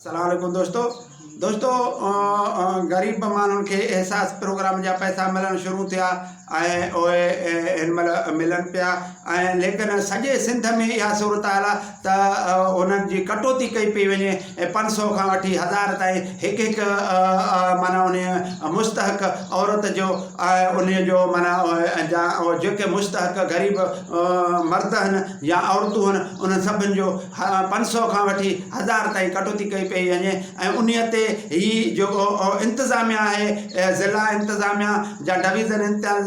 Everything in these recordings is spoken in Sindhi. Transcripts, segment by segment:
السلام عليڪم دوستو دوستو غريب ماڻهن کي احساس پروگرام جا پئسا ملڻ شروع ٿيا ۽ اهي هن مهل ملن پيا ۽ ليڪن سڄي سنڌ ۾ اها صورت حال آهي ته انهن جي ڪٽوتي ڪئي پئي وڃي ۽ 500 کان وٺي 1000 تائين هڪ هڪ معنيٰ ان مستحق عورت جو ۽ ان جو معنيٰ جا جيڪي مستحق غريب مرد آهن يا عورتون آهن انهن سڀن جو 500 کان وٺي 1000 تائين ڪٽوتي ڪئي پئي وڃي ۽ انهي تي هي جيڪو انتظاميا آهي ضلع انتظاميا يا ڊويزن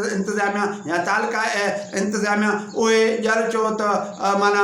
انتظاميا يا تعلقه انتظاميا اهي ڄر چئو ته معنيٰ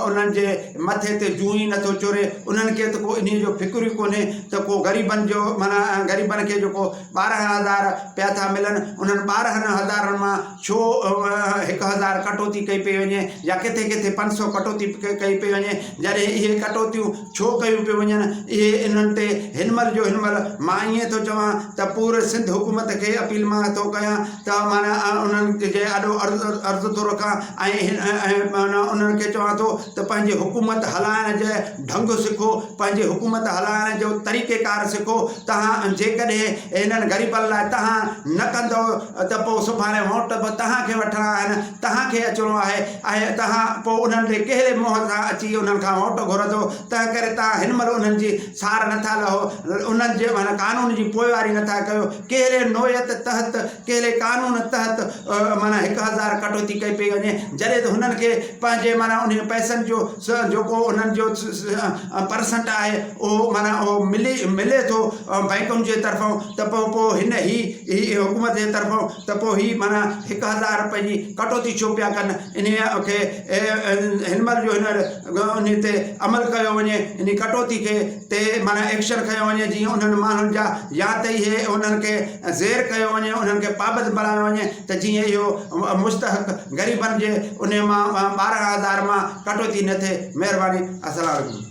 انهن جي مٿي تي جون ئي نٿو چوري انهن کي ته ڪو انهي جو فڪر ئي ڪونهي ته ڪو غريبن جو معنيٰ غريبن کي جيڪو 12 هزار پيا ٿا ملن انهن 12 هزارن مان ڇو 1000 ڪٽوتي ڪئي پئي وڃي يا ڪٿي ڪٿي 500 ڪٽوتي ڪئي پئي وڃي جڏهن اهي ڪٽوتيون ڇو ڪيون پيون وڃن اهي انهن تي هن مهل جو هن مهل مان ائين ٿو چوان ته پوري سنڌ حڪومت کي اپيل مان ٿو ڪيان ته معنيٰ انهن جي آڏو عرض عرض ٿو رکان ۽ معنيٰ انهن کي چوان ٿو ته پنهنجي حڪومت هلائڻ جي ڍنگ سکو پنهنجي حڪومت هلائڻ جو طريقيڪار سکو توهان جيڪڏهن هنن غريبن لاء توهان نه ڪندؤ ته پوء سڀاڻي ووٽ به توهان کي وٺڻا آهن، توهان کي اچڻو آهي ۽ توهان پوء انهن ڏي ڪهڙي منهن سان اچي انهن کان ووٽ گهرندؤ، تنهنڪري توهان هن مهل انهن جي سار نٿا لهو، انهن جي معنيٰ قانون جي پوئواري نٿا ڪيو، ڪهڙي نوعيت تحت، ڪهڙي قانون تحت معنيٰ 1000 ڪٽوتي ڪئي پئي وڃي، جڏهن ته هنن کي پنهنجي معنيٰ انهن پئسن جو جيڪو انهن جو پرسنٽ آهي اهو معنيٰ اهو ملي ملي ٿو بئنڪن جي طرفان ته پوء پوء هن هي هي حڪومت جي طرفان ته پوء هي معنيٰ 1000 رپئي جي ڪٽوتي ڇو پيا ڪن انهيء کي هن مهل جو هن انهي تي عمل ڪيو وڃي انهي ڪٽوتي کي تي معنيٰ ايڪشن کنيو وڃي جيئن انهن ماڻهن جا يا ته اهي انهن کي زير ڪيو وڃي انهن کي پابند بڻايو وڃي ته جيئن اهو مستحق غريبن جي انهي مان 12 هزار مان ڪٽوتي نه ٿئي مهرباني السلام عليڪم.